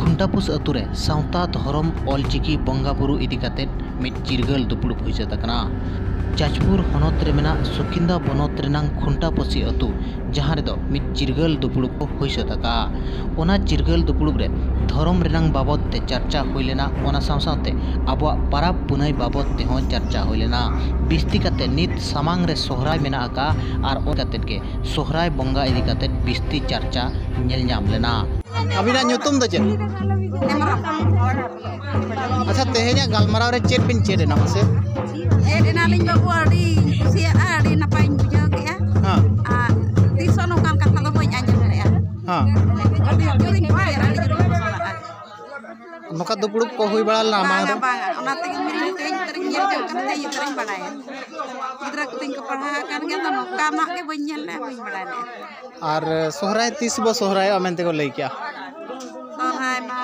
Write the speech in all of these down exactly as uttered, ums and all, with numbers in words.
ᱠᱷᱩᱱᱴᱟᱯᱩᱥ ᱟᱹᱛᱩ ᱨᱮ ᱥᱟᱶᱛᱟ, ᱫᱷᱚᱨᱚᱢ, ᱚᱞᱪᱤᱠᱤ, ᱵᱚᱸᱜᱟ ᱵᱩᱨᱩ ᱤᱫᱤ ᱠᱟᱛᱮ ᱢᱤᱫ ᱪᱤᱨᱜᱟᱹᱞ ᱫᱩᱯᱲᱩᱵ ᱦᱩᱭ ᱥᱟᱹᱛ ᱟᱠᱟᱱᱟ᱾ ᱡᱟᱡᱽᱯᱩᱨ ᱦᱚᱱᱚᱛ ᱨᱮ ᱢᱮᱱᱟᱜ ᱥᱩᱠᱤᱱᱫᱟ ᱵᱚᱱᱚᱛ ᱨᱮᱱᱟᱝ ᱠᱷᱩᱱᱴᱟᱯᱩᱥᱤ ᱟᱹᱛᱩ, ᱡᱟᱦᱟᱸ ᱨᱮᱫᱚ ᱢᱤᱫ ᱪᱤᱨᱜᱟᱹᱞ ᱫᱩᱯᱲᱩᱵ ᱠᱚ ᱦᱩᱭ ᱥᱟᱹᱛ ᱟᱠᱟᱫᱼᱟ᱾ ᱚᱱᱟ ᱪᱤᱨᱜᱟᱹᱞ ᱫᱩᱯᱲᱩᱵ ᱨᱮ ᱫᱷᱚᱨᱚᱢ ᱨᱮᱱᱟᱝ ᱵᱟᱵᱚᱫ ᱛᱮ ᱪᱟᱨᱪᱟ ᱦᱩᱭ ᱞᱮᱱᱟ, ᱚᱱᱟ ᱥᱟᱶ ᱥᱟᱶᱛᱮ ᱟᱵᱚᱣᱟᱜ ᱯᱟᱨᱟᱵᱽ ᱯᱩᱱᱟᱹᱭ ᱵᱟᱵᱚᱫ ᱛᱮᱦᱚᱸ ᱪᱟᱨᱪᱟ ᱦᱩᱭ ᱞᱮᱱᱟ᱾ ᱵᱤᱥᱛᱤ ᱠᱟᱛᱮ ᱱᱤᱛ ᱥᱟᱢᱟᱝ ᱨᱮ ᱥᱚᱦᱨᱟᱭ ᱢᱮᱱᱟᱜ ᱟᱠᱟᱫᱼᱟ, ᱟᱨ ᱚᱱᱟ ᱠᱟᱛᱮ ᱜᱮ ᱥᱚᱦᱨᱟᱭ ᱵᱚᱸᱜᱟ ᱤᱫᱤ ᱠᱟᱛᱮ ᱵᱤᱥᱛᱤ ᱪᱟᱨᱪᱟ ᱧᱮᱞ ᱧᱟᱢ ᱞᱮᱱᱟ᱾ ᱟᱹᱵᱤᱱᱟᱜ ᱧᱩᱛᱩᱢ ᱫᱚ ᱪᱮᱫ? ᱦᱮᱢᱵᱨᱚᱢ᱾ ᱟᱪᱪᱷᱟ, ᱛᱮᱦᱮᱧᱟᱜ ᱜᱟᱞᱢᱟᱨᱟᱣ ᱨᱮ ᱪᱮᱫ ᱵᱤᱱ ᱪᱮᱫ ᱮᱱᱟ ᱢᱟᱥᱮ? ᱪᱮᱫ ᱮᱱᱟᱞᱤᱧ ᱵᱟᱹᱵᱩ, ᱟᱹᱰᱤᱧ ᱠᱩᱥᱤᱭᱟᱜᱼᱟ, ᱟᱹᱰᱤ ᱱᱟᱯᱟᱭᱤᱧ ᱵᱩᱡᱷᱟᱹᱣ ᱠᱮᱜᱼᱟ᱾ ᱦᱮᱸ᱾ ᱟᱨ ᱛᱤᱥ ᱦᱚᱸ ᱱᱚᱝᱠᱟᱱ ᱠᱟᱛᱷᱟ ᱫᱚ ᱵᱟᱹᱧ ᱟᱸᱡᱚᱢ ᱞᱮᱜᱼᱟ᱾ ᱦᱮᱸ᱾ ᱟᱹᱰᱤ ᱡᱳᱨᱤᱧ ᱠᱩᱥᱤᱭᱟᱜᱼᱟ, ᱟᱹᱰᱤ ᱡᱳᱨᱤᱧ ᱠᱩᱥᱤᱭᱟᱜᱼᱟ᱾ ᱱᱚᱝᱠᱟ ᱫᱩᱯᱲᱩᱵ ᱠᱚ ᱦᱩᱭ ᱵᱟᱲᱟ ᱞᱮᱱᱟ ᱢᱟᱲᱟᱝ ᱵᱟᱝᱟ, ᱨᱮ? ᱵᱟᱝᱟ, ᱚᱱᱟ ᱛᱮᱜᱮ ᱢᱮᱱᱫᱟᱹᱧ ᱛᱮᱦᱮᱧ ᱩᱛᱟᱹᱨᱤᱧ ᱧᱮᱞ ᱡᱚᱝ ᱠᱟᱱᱟ, ᱛᱮᱦᱮᱧ ᱩᱛᱟᱹᱨᱤᱧ ᱵᱟᱲᱟᱭᱟ᱾ ᱜᱤᱫᱽᱨᱟᱹ ᱠᱚᱛᱤᱧ ᱠᱚ ᱯᱟᱲᱦᱟᱣ ᱟᱠᱟᱱ ᱜᱮᱭᱟ, ᱟᱫᱚ ᱱᱚᱝᱠᱟᱱᱟᱜ ᱜᱮ ᱵᱟᱹᱧ ᱧᱮᱞ ᱞᱮᱜᱼᱟ, ᱵᱟᱹᱧ ᱵᱟᱲᱟᱭ ᱞᱮᱜᱼᱟ᱾ ᱟᱨ ᱥᱚᱦᱨᱟᱭ ᱛᱤᱥ ᱵᱚ ᱥᱚᱦᱨᱟᱭᱚᱜᱼᱟ ᱢᱮᱱᱛᱮ ᱠᱚ ᱞᱟᱹᱭ ᱠᱮᱜᱼᱟ? ᱥᱚᱦᱨᱟᱭ ᱢᱟ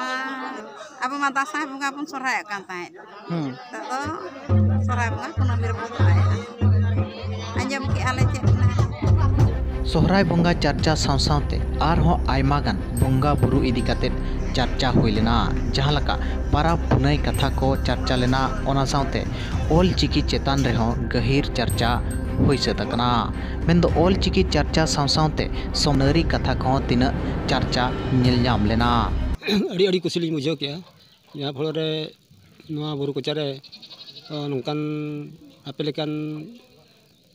ᱟᱵᱚ ᱢᱟ ᱫᱟᱸᱥᱟᱭ ᱵᱚᱸᱜᱟ ᱵᱚᱱ ᱥᱚᱦᱨᱟᱭᱚᱜ ᱠᱟᱱ ᱛᱟᱦᱮᱸᱫ᱾ ᱦᱩᱸ᱾ ᱱᱤᱛᱚᱜ ᱫᱚ ᱥᱚᱦᱨᱟᱭ ᱵᱚᱸᱜᱟ ᱠᱩᱱᱟᱹᱢᱤ ᱨᱮᱵᱚᱱ ᱥᱚᱦᱨᱟᱭᱚᱜᱼᱟ᱾ ᱟᱸᱡᱚᱢ ᱠᱮᱜᱼᱟ ᱞᱮ ᱪᱮᱫ ᱢᱮᱱᱟᱜᱼᱟ᱾ ᱥᱚᱦᱨᱟᱭ ᱵᱚᱸᱜᱟ ᱪᱟᱨᱪᱟ ᱥᱟᱶ ᱥᱟᱶᱛᱮ ᱟᱨᱦᱚᱸ ᱟᱭᱢᱟ ᱜᱟᱱ ᱵᱚᱸᱜᱟ ᱵᱩᱨᱩ ᱤᱫᱤ ᱠᱟᱛᱮ ᱪᱟᱨᱪᱟ ᱦᱩᱭ ᱞᱮᱱᱟ, ᱡᱟᱦᱟᱸ ᱞᱮᱠᱟ ᱯᱟᱨᱟᱵᱽ ᱯᱩᱱᱟᱹᱭ ᱠᱟᱛᱷᱟ ᱠᱚ ᱪᱟᱨᱪᱟ ᱞᱮᱱᱟ, ᱚᱱᱟ ᱥᱟᱶᱛᱮ ᱚᱞ ᱪᱤᱠᱤ ᱪᱮᱛᱟᱱ ᱨᱮᱦᱚᱸ ᱜᱟᱹᱦᱤᱨ ᱪᱟᱨᱪᱟ ᱦᱩᱭ ᱥᱟᱹᱛ ᱟᱠᱟᱱᱟ᱾ ᱢᱮᱱᱫᱚ ᱚᱞ ᱪᱤᱠᱤ ᱪᱟᱨᱪᱟ ᱥᱟᱶ ᱥᱟᱶᱛᱮ ᱥᱚᱢᱱᱟᱹᱨᱤ ᱠᱟᱛᱷᱟ ᱠᱚᱦᱚᱸ ᱛᱤᱱᱟᱹᱜ ᱪᱟᱨᱪᱟ ᱧᱮᱞ ᱧᱟᱢ ᱞᱮᱱᱟ᱾ ᱟᱹᱰᱤ, ᱟᱹᱰᱤ ᱠᱩᱥᱤ ᱞᱤᱧ ᱵᱩᱡᱷᱟᱹᱣ ᱠᱮᱜᱼᱟ, ᱡᱟᱦᱟᱸ ᱯᱷᱚᱞᱚ ᱨᱮ ᱱᱚᱣᱟ ᱵᱩᱨᱩ ᱠᱚᱪᱟ ᱨᱮ, ᱚ, ᱱᱚᱝᱠᱟᱱ ᱟᱯᱮ ᱞᱮᱠᱟᱱ,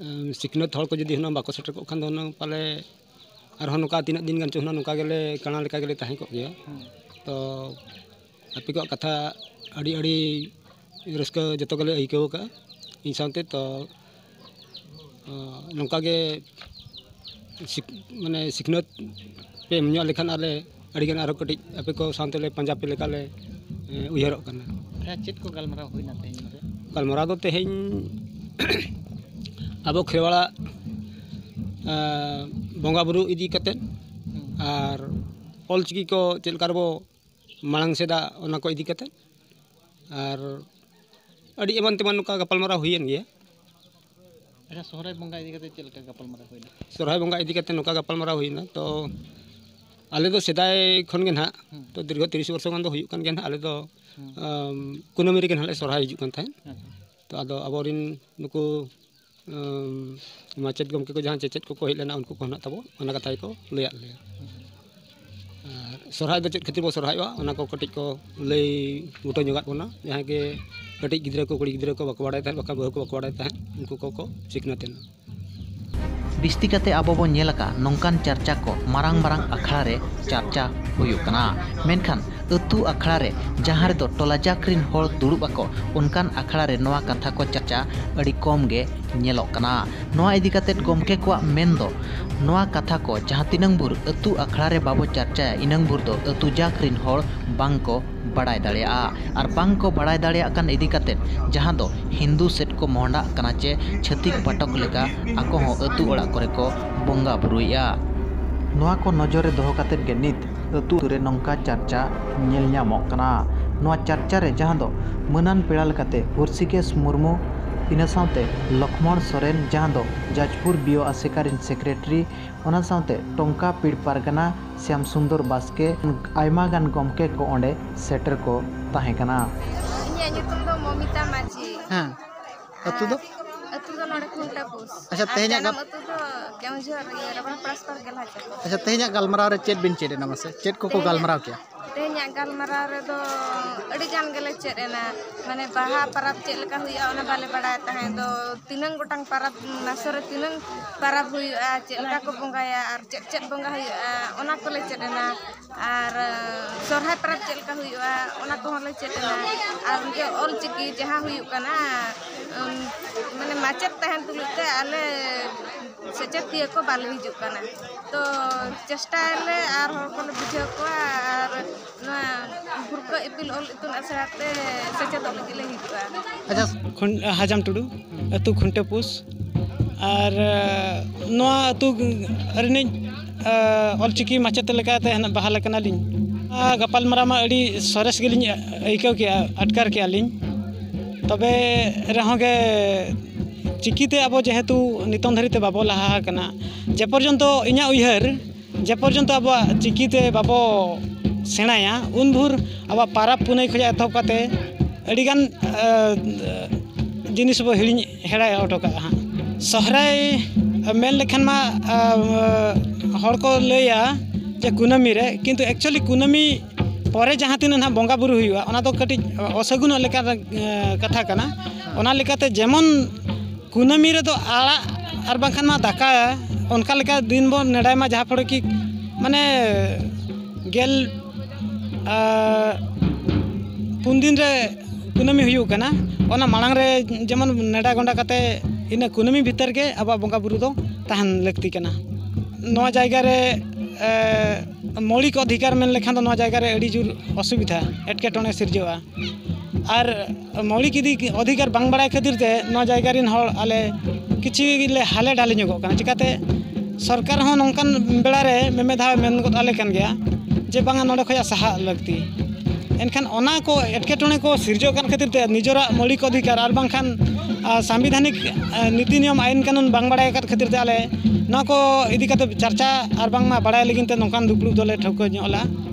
ᱮᱢ, ᱥᱤᱠᱷᱱᱟᱹᱛ ᱦᱚᱲ ᱠᱚ ᱡᱩᱫᱤ ᱦᱩᱱᱟᱹᱝ ᱵᱟᱠᱚ ᱥᱮᱴᱮᱨ ᱠᱚᱜ ᱠᱷᱟᱱ ᱫᱚ ᱦᱩᱱᱟᱹᱝ ᱯᱟᱞᱮ ᱟᱨᱦᱚᱸ ᱱᱚᱝᱠᱟ ᱛᱤᱱᱟᱹᱜ ᱫᱤᱱ ᱜᱟᱱ ᱪᱚ ᱦᱩᱱᱟᱹᱝ ᱱᱚᱝᱠᱟ ᱜᱮᱞᱮ ᱠᱟᱬᱟ ᱞᱮᱠᱟ ᱜᱮᱞᱮ ᱛᱟᱦᱮᱸ ᱠᱚᱜ ᱜᱮᱭᱟ᱾ ᱦᱩᱸ᱾ ᱛᱚ ᱟᱯᱮ ᱠᱚᱣᱟᱜ ᱠᱟᱛᱷᱟ ᱟᱹᱰᱤ, ᱟᱹᱰᱤ ᱨᱟᱹᱥᱠᱟᱹ ᱡᱚᱛᱚ ᱜᱮᱞᱮ ᱟᱹᱭᱠᱟᱹᱣ ᱟᱠᱟᱫᱼᱟ ᱤᱧ ᱥᱟᱶᱛᱮ᱾ ᱛᱚ, ᱚ, ᱱᱚᱝᱠᱟ ᱜᱮ ᱥᱤᱠ-, ᱢᱟᱱᱮ ᱥᱤᱠᱷᱱᱟᱹᱛ ᱯᱮ ᱮᱢ ᱧᱚᱜ ᱞᱮᱠᱷᱟᱱ ᱟᱞᱮ ᱟᱹᱰᱤᱜᱟᱱ ᱟᱨᱦᱚᱸ ᱠᱟᱹᱴᱤᱡ ᱟᱯᱮ ᱠᱚ ᱥᱟᱶ ᱛᱮᱞᱮ ᱯᱟᱸᱡᱟ ᱯᱮ ᱞᱮᱠᱟᱞᱮ, ᱮ, ᱩᱭᱦᱟᱹᱨᱚᱜ ᱠᱟᱱᱟ᱾ ᱟᱪᱪᱷᱟ, ᱪᱮᱫ ᱠᱚ ᱜᱟᱞᱢᱟᱨᱟᱣ ᱦᱩᱭᱱᱟ ᱛᱮᱦᱮᱧ ᱱᱚᱰᱮ? ᱜᱟᱞᱢᱟᱨᱟᱣ ᱫᱚ ᱛᱮᱦᱮᱧ ᱟᱵᱚ ᱠᱷᱮᱨᱣᱟᱲᱟᱜ, ᱮ, ᱵᱚᱸᱜᱟ ᱵᱩᱨᱩ ᱤᱫᱤ ᱠᱟᱛᱮᱫ ᱦᱩᱸ᱾ ᱟᱨ ᱚᱞ ᱪᱤᱠᱤ ᱠᱚ ᱪᱮᱫ ᱞᱮᱠᱟ ᱨᱮᱵᱚ ᱢᱟᱲᱟᱝ ᱥᱮᱫᱟ, ᱚᱱᱟ ᱠᱚ ᱤᱫᱤ ᱠᱟᱛᱮᱫ ᱟᱨ ᱟᱹᱰᱤ ᱮᱢᱟᱱ ᱛᱮᱢᱟᱱ ᱱᱚᱝᱠᱟ ᱜᱟᱯᱟᱞᱢᱟᱨᱟᱣ ᱦᱩᱭᱮᱱ ᱜᱮᱭᱟ᱾ ᱟᱪᱪᱷᱟ, ᱥᱚᱦᱨᱟᱭ ᱵᱚᱸᱜᱟ ᱤᱫᱤ ᱠᱟᱛᱮ ᱪᱮᱫ ᱞᱮᱠᱟ ᱜᱟᱯᱟᱞᱢᱟᱨᱟᱣ ᱦᱩᱭᱱᱟ? ᱥᱚᱦᱨᱟᱭ ᱵᱚᱸᱜᱟ ᱤᱫᱤ ᱠᱟᱛᱮ ᱱᱚᱝᱠᱟ ᱜᱟᱯᱟᱞᱢᱟᱨᱟᱣ ᱦᱩᱭᱱᱟ, ᱛᱚ ᱟᱞᱮ ᱫᱚ ᱥᱮᱫᱟᱭ ᱠᱷᱚᱱ ᱜᱮ ᱱᱟᱦᱟᱜ, ᱦᱩᱸ᱾ ᱛᱚ ᱫᱤᱨᱜᱷᱚ ᱛᱤᱨᱤᱥ ᱵᱚᱨᱥᱚ ᱜᱟᱱ ᱫᱚ ᱦᱩᱭᱩᱜ ᱠᱟᱱ ᱜᱮᱭᱟ ᱱᱟᱦᱟᱜ, ᱟᱞᱮ ᱫᱚ, ᱦᱩᱸ᱾ ᱟᱢ, ᱠᱩᱱᱟᱹᱢᱤ ᱨᱮᱜᱮ ᱱᱟᱦᱟᱜ ᱞᱮ ᱥᱚᱨᱦᱟᱭ ᱦᱤᱡᱩᱜ ᱠᱟᱱ ᱛᱟᱦᱮᱸᱫ᱾ ᱟᱪᱪᱷᱟ᱾ ᱛᱚ ᱟᱫᱚ ᱟᱵᱚᱨᱮᱱ ᱱᱩᱠᱩ, ᱟᱢ, ᱢᱟᱪᱮᱫ ᱜᱚᱢᱠᱮ ᱠᱚ ᱡᱟᱦᱟᱸ ᱪᱮᱪᱮᱫ ᱠᱚᱠᱚ ᱦᱮᱡ ᱞᱮᱱᱟ, ᱩᱱᱠᱩ ᱠᱚ ᱱᱟᱦᱟᱜ ᱛᱟᱵᱚ ᱚᱱᱟ ᱠᱟᱛᱷᱟ ᱜᱮᱠᱚ ᱞᱟᱹᱭᱟᱫ ᱞᱮᱭᱟ᱾ ᱟᱨ ᱥᱚᱨᱦᱟᱭ ᱫᱚ ᱪᱮᱫ ᱠᱷᱟᱹᱛᱤᱨ ᱵᱚ ᱥᱚᱨᱦᱟᱭᱚᱜᱼᱟ, ᱚᱱᱟ ᱠᱚ ᱠᱟᱹᱴᱤᱡ ᱠᱚ ᱞᱟᱹᱭ ᱵᱩᱴᱟᱹ ᱧᱚᱜᱟᱫ ᱵᱚᱱᱟ᱾ ᱡᱟᱦᱟᱸᱭ ᱜᱮ ᱠᱟᱹᱴᱤᱡ ᱜᱤᱫᱽᱨᱟᱹ ᱠᱚ, ᱠᱩᱲᱤ ᱜᱤᱫᱽᱨᱟᱹ ᱠᱚ ᱵᱟᱠᱚ ᱵᱟᱲᱟᱭ ᱛᱟᱦᱮᱸᱫ, ᱵᱟᱠᱷᱟᱱ ᱵᱟᱹᱦᱩ ᱠᱚ ᱵᱟᱠᱚ ᱵᱟᱲᱟᱭ ᱛᱟᱦᱮᱸᱫ, ᱩᱱᱠᱩ ᱠᱚᱠᱚ ᱥᱤᱠᱷᱱᱟᱹᱛ ᱮᱱᱟ᱾ ᱵᱤᱥᱛᱤ ᱠᱟᱛᱮ ᱟᱵᱚ ᱵᱚᱱ ᱧᱮᱞ ᱟᱠᱟᱫ ᱱᱚᱝᱠᱟᱱ ᱪᱟᱨᱪᱟ ᱠᱚ ᱢᱟᱨᱟᱝ ᱢᱟᱨᱟᱝ ᱟᱠᱷᱲᱟ ᱨᱮ ᱪᱟᱨᱪᱟ ᱦᱩᱭᱩᱜ ᱠᱟᱱᱟ, ᱢᱮᱱᱠᱷᱟᱱ ᱟᱹᱛᱩ ᱟᱠᱷᱲᱟ ᱨᱮ, ᱡᱟᱦᱟᱸ ᱨᱮᱫᱚ ᱴᱚᱞᱟ ᱡᱟᱠ ᱨᱤᱱ ᱦᱚᱲ ᱫᱩᱲᱩᱵ ᱟᱠᱚ, ᱚᱱᱠᱟᱱ ᱟᱠᱷᱲᱟ ᱨᱮ ᱱᱚᱣᱟ ᱠᱟᱛᱷᱟ ᱠᱚ ᱪᱟᱨᱪᱟ ᱟᱹᱰᱤ ᱠᱚᱢ ᱜᱮ ᱧᱮᱞᱚᱜ ᱠᱟᱱᱟ᱾ ᱱᱚᱣᱟ ᱤᱫᱤ ᱠᱟᱛᱮ ᱜᱚᱢᱠᱮ ᱠᱚᱣᱟᱜ ᱢᱮᱱ ᱫᱚ, ᱱᱚᱣᱟ ᱠᱟᱛᱷᱟ ᱠᱚ ᱡᱟᱦᱟᱸ ᱛᱤᱱᱟᱹᱝ ᱵᱷᱳᱨ ᱟᱹᱛᱩ ᱟᱠᱷᱲᱟ ᱨᱮ ᱵᱟᱵᱚ ᱪᱟᱨᱪᱟᱭᱟ, ᱤᱱᱟᱹᱝ ᱵᱷᱳᱨ ᱫᱚ ᱟᱹᱛᱩ ᱡᱟᱠ ᱨᱤᱱ ᱦᱚᱲ ᱵᱟᱝ ᱠᱚ ᱵᱟᱲᱟᱭ ᱫᱟᱲᱮᱭᱟᱜᱼᱟ᱾ ᱟᱨ ᱵᱟᱝ ᱠᱚ ᱵᱟᱲᱟᱭ ᱫᱟᱲᱮᱭᱟᱜ ᱠᱟᱱ ᱤᱫᱤ ᱠᱟᱛᱮ, ᱡᱟᱦᱟᱸ ᱫᱚ ᱦᱤᱱᱫᱩ ᱥᱮᱫ ᱠᱚ ᱢᱚᱦᱰᱟᱜ ᱠᱟᱱᱟ ᱪᱮ ᱪᱷᱟᱹᱛᱤᱠ ᱯᱟᱴᱚᱠ ᱞᱮᱠᱟ ᱟᱠᱚ ᱦᱚᱸ ᱟᱹᱛᱩ ᱚᱲᱟᱜ ᱠᱚᱨᱮ ᱠᱚ ᱵᱚᱸᱜᱟ ᱵᱩᱨᱩᱭᱮᱫᱼᱟ᱾ ᱱᱚᱣᱟ ᱠᱚ ᱱᱚᱡᱚᱨ ᱨᱮ ᱫᱚᱦᱚ ᱠᱟᱛᱮ ᱜᱮ ᱱᱤᱛ ᱟᱹᱛᱩ ᱨᱮ ᱱᱚᱝᱠᱟ ᱪᱟᱨᱪᱟ ᱧᱮᱞ ᱧᱟᱢᱚᱜ ᱠᱟᱱᱟ᱾ ᱱᱚᱣᱟ ᱪᱟᱨᱪᱟ ᱨᱮ ᱡᱟᱦᱟᱸ ᱫᱚ ᱢᱟᱹᱱᱟᱱ ᱯᱮᱲᱟ ᱞᱮᱠᱟᱛᱮ ᱦᱨᱤᱥᱤᱠᱮᱥ ᱢᱩᱨᱢᱩ, ᱤᱱᱟᱹ ᱥᱟᱶᱛᱮ ᱞᱚᱠᱷᱢᱚᱬ ᱥᱚᱨᱮᱱ, ᱡᱟᱦᱟᱸ ᱫᱚ ᱡᱟᱡᱽᱯᱩᱨ ᱵᱤ ᱳ ᱟᱥᱮᱠᱟ ᱨᱤᱱ ᱥᱮᱠᱨᱮᱴᱟᱨᱤ, ᱚᱱᱟ ᱥᱟᱶᱛᱮ ᱴᱚᱝᱠᱟ ᱯᱤᱲ ᱯᱟᱨᱜᱟᱱᱟ ᱥᱭᱟᱢ ᱥᱩᱱᱫᱚᱨ ᱵᱟᱥᱠᱮ, ᱟᱭᱢᱟ ᱜᱟᱱ ᱜᱚᱢᱠᱮ ᱠᱚ ᱚᱸᱰᱮ ᱥᱮᱴᱮᱨ ᱠᱚ ᱛᱟᱦᱮᱸ ᱠᱟᱱᱟ᱾ ᱤᱧᱟᱹᱜ ᱧᱩᱛᱩᱢ ᱫᱚ ᱢᱚᱢᱤᱛᱟ ᱢᱟᱹᱡᱷᱤ᱾ ᱦᱮᱸ᱾ ᱟᱹᱛᱩ ᱫᱚ? ᱟᱹᱛᱩ ᱫᱚ ᱱᱚᱰᱮ ᱠᱷᱩᱱᱴᱟᱹ ᱯᱩᱥ᱾ ᱟᱪᱪᱷᱟ, ᱟᱨ ᱛᱮᱦᱮᱧᱟᱜ ᱡᱟᱱᱟᱢ ᱜᱟᱯ- ᱟᱹᱛᱩ ᱫᱚ ᱠᱮᱣᱚᱱᱡᱷᱚᱨ, ᱤᱭᱟᱹ, ᱨᱟᱵᱟᱝ ᱯᱟᱨᱟᱥᱯᱟᱨ ᱜᱮᱞᱦᱟ ᱪᱟᱯᱟ᱾ ᱟᱪᱪᱷᱟ, ᱛᱮᱦᱮᱧᱟᱜ ᱜᱟᱞᱢᱟᱨᱟᱣ ᱨᱮ ᱪᱮᱫ ᱵᱤᱱ ᱪᱮᱫ ᱮᱱᱟ ᱢᱟᱥᱮ? ᱪᱮᱫ ᱠᱚᱠᱚ ᱛᱮᱦᱮᱧᱟᱜ ᱜᱟᱞᱢᱟᱨᱟᱣ ᱠᱮᱜᱼᱟ? ᱛᱮᱦᱮᱧᱟᱜ ᱜᱟᱞᱢᱟᱨᱟᱣ ᱨᱮᱫᱚ ᱟᱹᱰᱤ ᱜᱟᱱ ᱜᱮᱞᱮ ᱪᱮᱫ ᱮᱱᱟ᱾ ᱢᱟᱱᱮ, ᱵᱟᱦᱟ ᱯᱟᱨᱟᱵᱽ ᱪᱮᱫ ᱞᱮᱠᱟ ᱦᱩᱭᱩᱜᱼᱟ, ᱚᱱᱟ ᱵᱟᱞᱮ ᱵᱟᱲᱟᱭ ᱛᱟᱦᱮᱸᱫ ᱫᱚ᱾ ᱛᱤᱱᱟᱹᱝ ᱜᱚᱴᱟᱝ ᱯᱟᱨᱟᱵᱽ ᱢᱟᱥᱚ ᱨᱮ ᱛᱤᱱᱟᱹᱝ ᱯᱟᱨᱟᱵᱽ ᱦᱩᱭᱩᱜᱼᱟ, ᱪᱮᱫ ᱞᱮᱠᱟ ᱠᱚ ᱵᱚᱸᱜᱟᱭᱟ ᱟᱨ ᱪᱮᱫ ᱪᱮᱫ ᱵᱚᱸᱜᱟ ᱦᱩᱭᱩᱜᱼᱟ, ᱚᱱᱟ ᱠᱚᱞᱮ ᱪᱮᱫ ᱮᱱᱟ᱾ ᱟᱨ, ᱥᱚᱨᱦᱟᱭ ᱯᱟᱨᱟᱵᱽ ᱪᱮᱫ ᱞᱮᱠᱟ ᱦᱩᱭᱩᱜᱼᱟ, ᱚᱱᱟ ᱠᱚᱦᱚᱸ ᱞᱮ ᱪᱮᱫ ᱮᱱᱟ᱾ ᱟᱨ ᱚᱱᱛᱮ ᱚᱞ ᱪᱤᱠᱤ ᱡᱟᱦᱟᱸ ᱦᱩᱭᱩᱜ ᱠᱟᱱᱟ, ᱩᱢ, ᱢᱟᱱᱮ, ᱢᱟᱪᱮᱫ ᱛᱟᱦᱮᱱ ᱛᱩᱞᱩᱡ ᱛᱮ ᱟᱞᱮ ᱥᱮᱪᱮᱫᱤᱭᱟᱹ ᱠᱚ ᱵᱟᱞᱮ ᱦᱤᱡᱩᱜ ᱠᱟᱱᱟ᱾ ᱛᱚ, ᱪᱮᱥᱴᱟᱭᱟᱞᱮ ᱟᱨ ᱦᱚᱲ ᱠᱚᱞᱮ ᱵᱩᱡᱷᱟᱹᱣ ᱠᱚᱣᱟ, ᱟᱨ ᱱᱚᱣᱟ ᱵᱷᱩᱨᱠᱟᱹ ᱤᱯᱤᱞ ᱚᱞ ᱤᱛᱩᱱ ᱟᱥᱲᱟ ᱛᱮ ᱥᱮᱪᱮᱫᱚᱜ ᱞᱟᱹᱜᱤᱫ ᱞᱮ ᱦᱤᱡᱩᱜᱼᱟ᱾ ᱟᱪᱪᱷᱟ᱾ ᱠᱷᱚᱱ-, ᱦᱟᱡᱟᱢ ᱴᱩᱰᱩ, ᱟᱹᱛᱩ ᱠᱷᱩᱱᱴᱟᱹ ᱯᱩᱥ᱾ ᱟᱨ, ᱟᱸ, ᱱᱚᱣᱟ ᱟᱹᱛᱩ ᱨᱤᱱᱤᱡ, ᱟᱸ, ᱚᱞᱪᱤᱠᱤ ᱢᱟᱪᱮᱛ ᱞᱮᱠᱟᱛᱮ ᱦᱟᱸᱜ ᱵᱟᱦᱟᱞ ᱟᱠᱟᱱᱟᱞᱤᱧ᱾ ᱟᱨ ᱜᱟᱯᱟᱞᱢᱟᱨᱟᱣ ᱢᱟ ᱟᱹᱰᱤ ᱥᱚᱨᱮᱥ ᱜᱮᱞᱤᱧ ᱟᱹᱭᱠᱟᱹᱣ ᱠᱮᱜᱼᱟ, ᱟᱴᱠᱟᱨ ᱠᱮᱜᱼᱟ ᱞᱤᱧ᱾ ᱛᱚᱵᱮ ᱨᱮᱦᱚᱸ ᱜᱮ ᱪᱤᱠᱤᱛᱮ ᱟᱵᱚ ᱡᱮᱦᱮᱛᱩ ᱱᱤᱛᱚᱝ ᱫᱷᱟᱹᱨᱤᱡ ᱛᱮ ᱵᱟᱵᱚ ᱞᱟᱦᱟ ᱟᱠᱟᱱᱟ, ᱡᱮ ᱯᱚᱨᱡᱚᱱᱛᱚ ᱤᱧᱟᱹᱜ ᱩᱭᱦᱟᱹᱨ, ᱡᱮ ᱯᱚᱨᱡᱚᱱᱛᱚ ᱟᱵᱚᱣᱟᱜ ᱪᱤᱠᱤᱛᱮ ᱵᱟᱵᱚ ᱥᱮᱬᱟᱭᱟ, ᱩᱱ ᱵᱷᱳᱨ ᱟᱵᱚᱣᱟᱜ ᱯᱟᱨᱟᱵᱽ ᱯᱩᱱᱟᱹᱭ ᱠᱷᱚᱱᱟᱜ ᱮᱛᱚᱦᱚᱵ ᱠᱟᱛᱮ ᱟᱹᱰᱤᱜᱟᱱ, ᱟ, ᱡᱤᱱᱤᱥ ᱵᱚ ᱦᱤᱲᱤᱧ ᱦᱮᱲᱟ ᱦᱚᱴᱚ ᱠᱟᱜᱼᱟ ᱦᱟᱸᱜ᱾ ᱥᱚᱦᱨᱟᱭ ᱢᱮᱱ ᱞᱮᱠᱷᱟᱱ ᱢᱟ, ᱟ, ᱦᱚᱲ ᱠᱚ ᱞᱟᱹᱭᱟ ᱡᱮ ᱠᱩᱱᱟᱹᱢᱤ ᱨᱮ, ᱠᱤᱱᱛᱩ actually ᱠᱩᱱᱟᱹᱢᱤ ᱯᱚᱨᱮ ᱡᱟᱦᱟᱸ ᱛᱤᱱᱟᱹᱜ ᱱᱟᱦᱟᱜ ᱵᱚᱸᱜᱟ ᱵᱩᱨᱩ ᱦᱩᱭᱩᱜᱼᱟ, ᱚᱱᱟ ᱫᱚ ᱠᱟᱹᱴᱤᱡ ᱚᱥᱟᱹᱜᱩᱱᱚᱜ ᱞᱮᱠᱟ, ᱟ, ᱠᱟᱛᱷᱟ ᱠᱟᱱᱟ᱾ ᱚᱱᱟ ᱞᱮᱠᱟᱛᱮ ᱡᱮᱢᱚᱱ ᱠᱩᱱᱟᱹᱢᱤ ᱨᱮᱫᱚ ᱟᱲᱟᱜ ᱟᱨ ᱵᱟᱝᱠᱷᱟᱱ ᱢᱟ ᱫᱟᱠᱟ, ᱚᱱᱠᱟ ᱞᱮᱠᱟ ᱫᱤᱱ ᱵᱚᱱ ᱱᱮᱰᱟᱭ ᱢᱟ, ᱡᱟᱦᱟᱸ ᱯᱚᱨᱮ ᱠᱤ ᱢᱟᱱᱮ ᱜᱮᱞ, ᱟ, ᱯᱩᱱ ᱫᱤᱱ ᱨᱮ ᱠᱩᱱᱟᱹᱢᱤ ᱦᱩᱭᱩᱜ ᱠᱟᱱᱟ᱾ ᱚᱱᱟ ᱢᱟᱲᱟᱝ ᱨᱮ ᱡᱮᱢᱚᱱ ᱱᱮᱰᱟ ᱜᱚᱸᱰᱟ ᱠᱟᱛᱮ ᱤᱱᱟᱹ ᱠᱩᱱᱟᱹᱢᱤ ᱵᱷᱤᱛᱟᱹᱨ ᱜᱮ ᱟᱵᱚᱣᱟᱜ ᱵᱚᱸᱜᱟ ᱵᱩᱨᱩ ᱫᱚ ᱛᱟᱦᱮᱱ ᱞᱟᱹᱠᱛᱤ ᱠᱟᱱᱟ᱾ ᱱᱚᱣᱟ ᱡᱟᱭᱜᱟ ᱨᱮ, ᱮ, ᱢᱳᱣᱞᱤᱠ ᱚᱫᱷᱤᱠᱟᱨ ᱢᱮᱱ ᱞᱮᱠᱷᱟᱱ ᱫᱚ ᱱᱚᱣᱟ ᱡᱟᱭᱜᱟ ᱨᱮ ᱟᱹᱰᱤ ᱡᱳᱨ ᱚᱥᱩᱵᱤᱫᱷᱟ, ᱮᱴᱠᱮᱴᱚᱬᱮ ᱥᱤᱨᱡᱟᱹᱜᱼᱟ᱾ ᱟᱨ ᱢᱳᱣᱞᱤᱠ ᱤᱫᱤ ᱚᱫᱷᱤᱠᱟᱨ ᱵᱟᱝ ᱵᱟᱲᱟᱭ ᱠᱷᱟᱹᱛᱤᱨ ᱛᱮ ᱱᱚᱣᱟ ᱡᱟᱭᱜᱟ ᱨᱮᱱ ᱦᱚᱲ ᱟᱞᱮ ᱠᱤᱪᱷᱩ ᱞᱮ ᱦᱟᱞᱮ ᱰᱟᱞᱮ ᱧᱚᱜᱚᱜ ᱠᱟᱱᱟ᱾ ᱪᱤᱠᱟᱹᱛᱮ ᱥᱚᱨᱠᱟᱨ ᱦᱚᱸ ᱱᱚᱝᱠᱟᱱ ᱵᱮᱲᱟ ᱨᱮ ᱢᱮᱢᱮ ᱫᱷᱟᱣ ᱢᱮᱱ ᱜᱚᱫ ᱟᱞᱮ ᱠᱟᱱ ᱜᱮᱭᱟ ᱡᱮ ᱵᱟᱝᱟ, ᱱᱚᱸᱰᱮ ᱠᱷᱚᱱᱟᱜ ᱥᱟᱦᱟᱜ ᱞᱟᱹᱠᱛᱤ᱾ ᱮᱱᱠᱷᱟᱱ ᱚᱱᱟ ᱠᱚ ᱮᱴᱠᱮᱴᱚᱬᱮ ᱠᱚ ᱥᱤᱨᱡᱟᱹᱜ ᱠᱟᱱ ᱠᱷᱟᱹᱛᱤᱨ ᱛᱮ ᱱᱤᱡᱮᱨᱟᱜ ᱢᱳᱣᱞᱤᱠ ᱚᱫᱷᱤᱠᱟᱨ ᱟᱨ ᱵᱟᱝᱠᱷᱟᱱ, ᱟ, ᱥᱟᱝᱵᱤᱫᱷᱟᱱᱤᱠ, ᱟ, ᱱᱤᱛᱤ ᱱᱤᱭᱚᱢ ᱟᱭᱤᱱ ᱠᱟᱹᱱᱩᱱ ᱵᱟᱝ ᱵᱟᱲᱟᱭ ᱟᱠᱟᱫ ᱠᱷᱟᱹᱛᱤᱨ ᱛᱮ ᱟᱞᱮ ᱱᱚᱣᱟ ᱠᱚ ᱤᱫᱤ ᱠᱟᱛᱮ ᱪᱟᱨᱪᱟ ᱟᱨ ᱵᱟᱝᱢᱟ ᱵᱟᱲᱟᱭ ᱞᱟᱹᱜᱤᱫ ᱛᱮ ᱱᱚᱝᱠᱟᱱ ᱫᱩᱯᱲᱩᱵ ᱫᱚᱞᱮ ᱴᱷᱟᱹᱣᱠᱟᱹ ᱧᱚᱜ ᱞᱮᱫᱼᱟ᱾